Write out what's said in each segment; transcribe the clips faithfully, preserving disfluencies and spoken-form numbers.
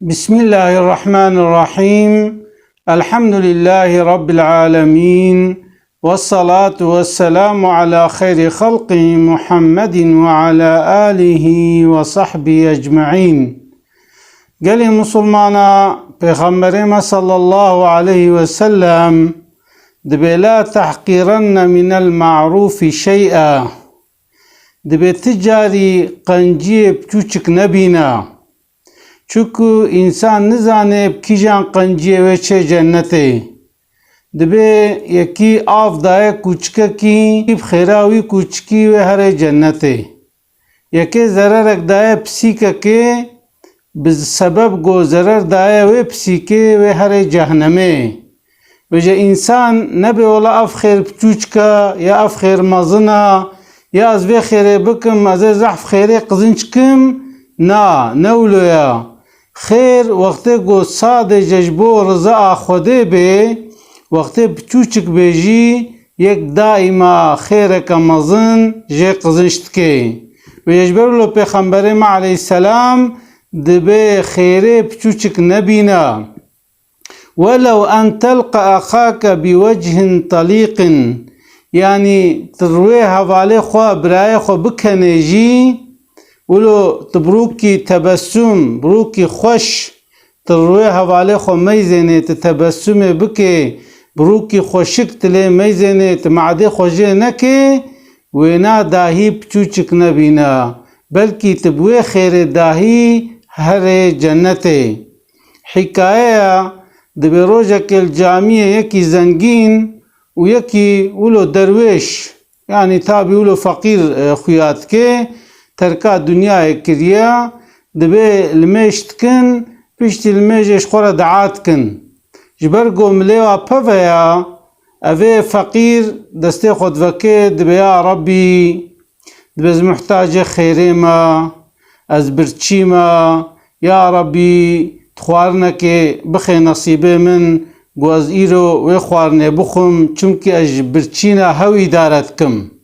بسم الله الرحمن الرحيم. الحمد لله رب العالمين. والصلاة والسلام على خير خلقه محمد وعلى آله وصحبه أجمعين. Gelê Musulmana, Pêxemberê me sallallahu aleyhi ve sellem dibê: "La tahqirenne minel ma'rufi şey'a." Dibê ti carî qenciyê piçûçik nebîne. Çunku însan nizane bi kîjan qenciyê wê çê cennetê. Dibê yekî av daye kûçikekî, bi xêra wî kûçikî wê herê cennetê. Yekê zererek daye pisîkekê, bi sebeb ku zerer daye wê pisîkê wê herê cehnemê. Vêce însan nebê wela ev xêr piçûçik e, ya ev xêr mezin e, ya ez vê xêrê bikim, ez ê zehf xêrê qizinc kim. Na, ne wilo ya. Xêr wextê ku sadece ji bo riza a Xwedê bê, wextê piçûçik bê jî, yek daîma xêreke mezin jê qizinc dike. Wê ji ber wilo Pêxemberê me aleyhisselam dibê xêrê piçûçik nebîne. "Welew en telqa axake bi wecihin talîqin." Yanî tu rûyê hevalê xwe, birayê xwe bikenê jî, wilo tu bi rûkî tebessum, bi rûkî xweş, tu rûyê hevalê xwe meyzênê, tu tebessumê bikê, bi rûkî xweşik tu lê meyzênê, tu me'dê xwe jê nekê, wêna dahî piçûçik nebîne. Belkî tu bi wê xêrê dahî herê cennetê. Hîkayeya, dibê rojekê li camiyê yekî zengîn û yekî wilo derwêş, yanî tabî wilo feqîr, e, xuya dike, terka dinyayê kiriye, dibê limêj dikin, piştî limêjê ji xwe re dua dikin. Ji ber ku milê wa peve ya, evê feqîr destê xwe diveke, dibê: "Ya Rebbî, dibê ez muhtacê xêrê me, ez birçî me, ya Rebbî, tu xwarinekê bixê nesîbê min, ku ez îro wê xwarinê bixwim, çimkî ez ji birçîna hew îdare dikim."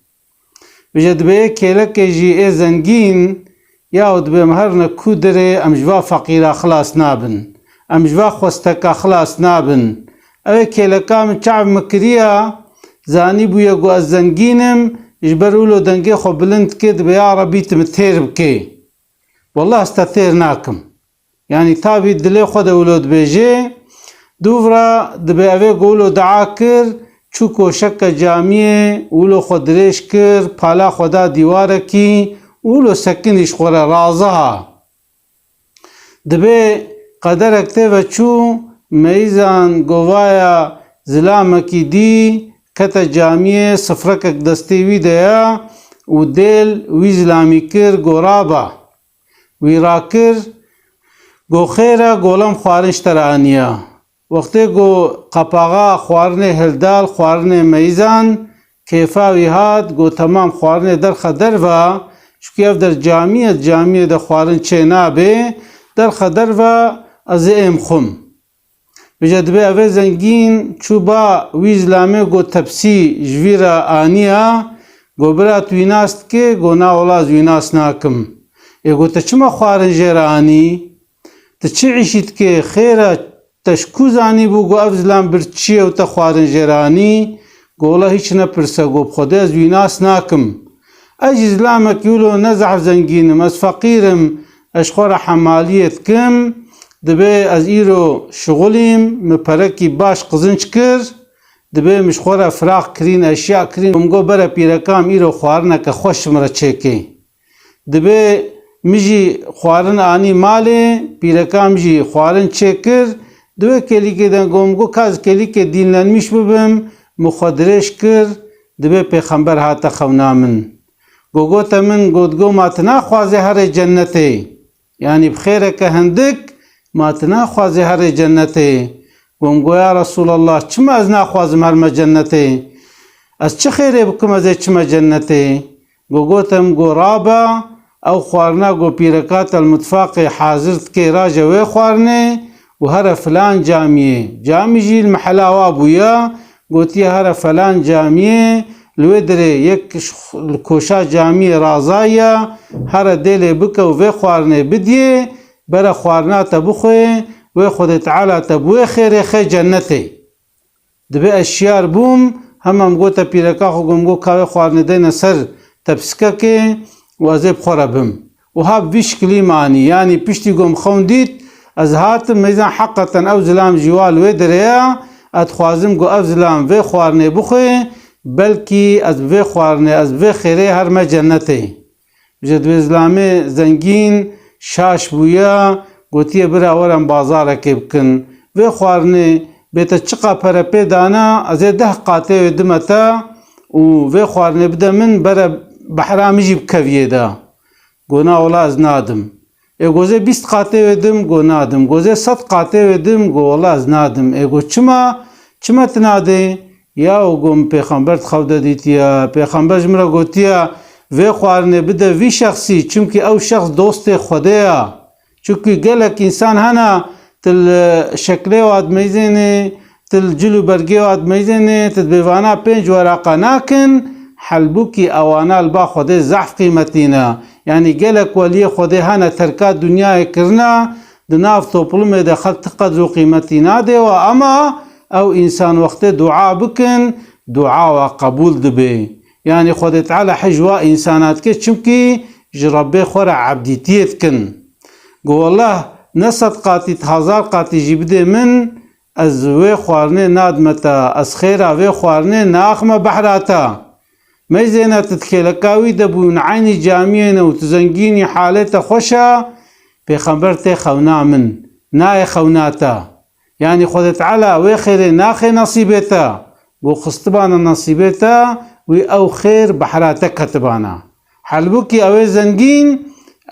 Vêce dibê kêlekê jî ê zengîn: "Yaw, dibê em herine ku derê, em ji va feqîra xilas nabin. Em ji va xwesteka xilas nabin. Ew ê kêleka min çav min kiriya, zanî bûye ku ez zengîn im, ji ber wilo dengê xwe bilind dike, dibê ya Rebbî tu min têr bikê. Wallah ez te têr nakim." Yanî tabî dilê xwe de wilo dibêje, dûv re dibê evê ku wilo dua kir, çû koşeke camiyê, wilo xwe dirêj kir, pala xwe da dîwarekî, wilo sekinî ji xwe re raziha. Dibê qederek tê ve çû, meyzan govaya zilamekî dî, kete camiyê, sifrekek destê wî de ya û dêl wî zilamî kir, go: "Raba." Wî rakir, go: "Xêr e, go lem xwarin ji te re aniya." Wextê go qepaxa xwarinê hilda li xwarinê meyzan, kêfa wî hat, go: "Temam, xwarinê derxe derve, çikû ev der camî ye, camiyê de xwarin çê nabe, derxe derve, ez ê êm xwim." Vêce dibê evê zengîn çû ba wî zilamê, go: "Tepsî ji vî re aniya." Go: "Bira, tu wî nas dikê?" Go: "Na wela, ez wî nas nakim." Ê go: "Te çima xwarin jê re anî? Tu çi îşî dikê? Xêr e, te ji ku zanîbû go ev zilam birçî ye û te xwarin jê re anî?" Go: "Wela hîç nepirse, go bi Xwedê ez wî nas nakim. Ez jî zilamekî wilo ne zehf zengîn im, ez feqîr im, ez ji xwe re hemaliyê dikim. Dibê ez îro şixulîm, min perekî baş qizinc kir, dibê min ji xwe re firaq kirîn, eşya kirîn, min go bere pîreka min îro xwarineke xweş ji min re çêkê." Dibê min jî xwarin anî malê, pîreka min jî xwarin çêkir, di wê kêlîkê de go, min go ka ez kêlîkê dînlenmiş bibim, min xwe dirêj kir, dibê Pêxember hate xewna min. Go gote min, go digo, ma tu naxwazê herê cennetê? Yanî bi xêreke hindik, ma tu naxwazê herê cennetê? Go min go, ya Resûlallah, çima ez naxwazim herme cennetê? Ez çi xêrê bikim ez ê çime cennetê? Go gotim, go rabe, ew xwarina go pîreka te li mitfaqê hazir dikê, raje wê xwarinê û here filan camiyê. Camî jî li mehela wa bûye, gotiye, here filan camiyê, li wê dirê yek ji xw-, li koşa camiyê razaye, here dêlê bike û vê xwarinê bidiyê, bere xwarina te bixwe, wê Xwedê Teala te bi wê xêrê xe cennetê. Dibê ez şiyar bûm, hema min gote pîreka xwe, got, min got, ka wê xwarinê deyne ser tepsikekê û ez ê bi xwe re bim. Û ha bi vî şikilî me anî, yanî piştî ku min xewn dît, ez hatim, meyzan heqeten ew zilam jî wa li wê derê ye, ez dixwazim ku ev zilam vê xwarinê bixwe, belkî ez bi vê xwarinê, ez bi vê xêrê herime cennetê. Ji dibê zilamê zengîn şaş bûye, gotiye, bira, were em bazarekê bikin. Vê xwarinê bê te çiqa pere pê dana, ez ê deh qatê wê dime te û vê xwarinê bide min, bere behra min jî bikeviyê de. Go, na wela ez nadim. Ê go, zê bîst qatê wê dim? Go, nadim. Go, zê sed qatê wê dim? Go, wela ez nadim. Ê go, çima? Çima tu nadê? Yaw, go, min pêxember di xew de dîtiye. Pêxember ji min re gotiye, vê xwarinê bide vî şexsî, çimkî ew şexs dostê Xwedê ye. Çimkî gelek însan hene, tu li şeklê wa dimeyzênê, tu li cil û bergê wa dimeyzênê, tu dibê vana pênc weraqa nakin, helbûkî ewana li ba Xwedê zehf qîmetî ne. Yanî gelek weliyê Xwedê hene terka dinyayê kirine, di nav toplumê de xelk ti qedr û qîmetî nadê we, ama ew însan wextê dua bikin, dua we qebûl dibe. Yanî Xwedê Teala hej wa însana dike, çimkî ji Rebbê xwe re ebdîtiyê dikin. Go, weleh ne sed qatî, hezar qatî jî bidê min, ez wê xwarinê nadime te, ez xêra vê xwarinê naxime behra te. Meyzêne tu di kêleka wî de bû, ne eynî camiyê ne û tu zengînî, halê te xweş e, pêxember tê xewna min, nayê xewna te. Yanî Xwedê Teala wê xêrê naxê nesîbê te. Go, xistibana nesîbê te, wî ew xêr behra te ketibana. Helbûkî ew ê zengîn,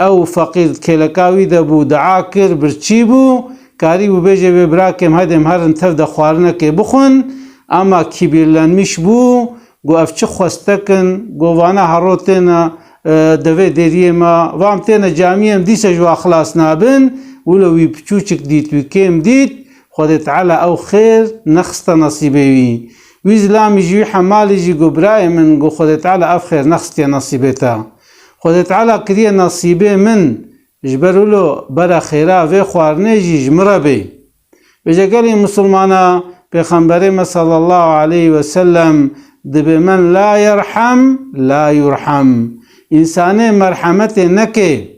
ew feqîr di kêleka wî de bû, dua kir, birçî bû, karî bû bêje, vê birakêm, hede em herin tev de xwarinekê bixwin, ama kîbîrlenmiş bû, go, ev çi xwestek in, go, vana hero têne, e, devê dêriyê me, vam têne camiyê, em dîse ji wa xilas nabin, wilo wî piçûçik dît, wî kêm dît, Xwedê Teala ew xêr nexiste nesîbê wî. Wî zilamî jî, wî hemalî jî go, birayê min, go, Xwedê Teala ev xêr nexistiye nesîbê te. Xwedê Teala kiriye nesîbê min, ji ber wilo bere xêra vê xwarinê jî ji min re bê. Vêje gelî misilmana, Pêxemberê me sallallahu aleyhi ve sellem dibê, men la yerhem, la yurhem. Însanê merhemetê neke,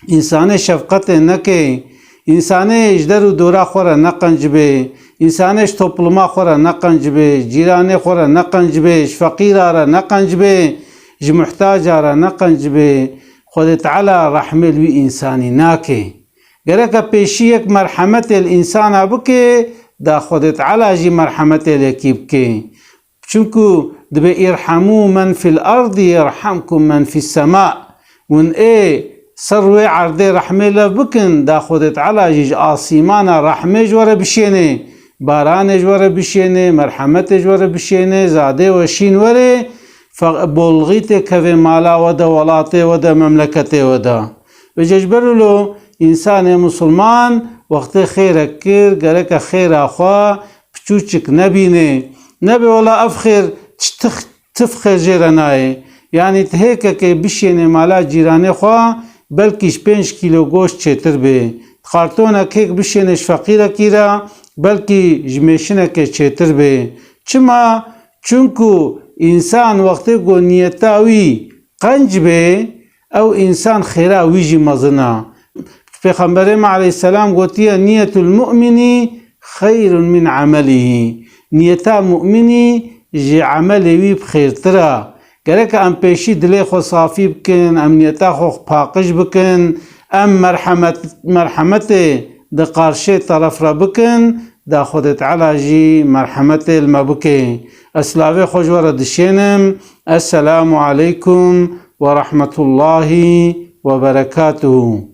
însanê şefqetê neke, însanê ji der û dora xwe re neqenc be, însanê ji topluma xwe re neqenc be, cîranê xwe re neqenc be, ji feqîra re neqenc be, ji muhtaca re neqenc be, Xwedê Teala rehmê li wî însanî nake. Gereke pêşî yek merhemetê li însana bike, da Xwedê Teala jî merhemetê li yekî bike. Çimku dibe, "Irhemû men fil erdî yerhemkum men fis sema." Hûn ê ser wê erdê rehmê lev bikin, da Xwedê Teala jî ji asîmana rehmê ji we re bişêne, baranê ji we re bişêne, merhemetê ji we re bişêne, zadê we şîn were, fe-, bolxî tê kevê mala we de, welatê we de, memleketê we de. Vêce ji ber wilo însanê misilman wextê xêrek kir, gereke xêra xwe piçûçik nebîne. Nebe wela ev xêr çi tix-, tif xêr jê re nayê. Yanî tu hêkekê bişênê mala cîranê xwe, belkî ji pênc kîlo goşt çêtir bê. Tu kartonek hêk bişênê ji feqîrekî re, belkî ji mêşinekê çêtir bê. Çima? Çunku însan wextê ku niyeta wî qenc bê, ew însan xêra wî jî mezin e. Pêxemberê me aleyhisselam gotiye, "Niyetul mu'mini xeyrun min amelihî." Niyeta mu'minî ji emelê wî bi xêrtir e. Gereke em pêşî dilê xwe safî bikin, em niyeta xwe paqij bikin, em merhemet, merhemetê di qarşê teref re bikin, da Xwedê Teala jî merhemetê li me bike. Ez silavê xwe ji we re dişênim. Esselamu aleykum ve rahmetullahi ve berekatuhu.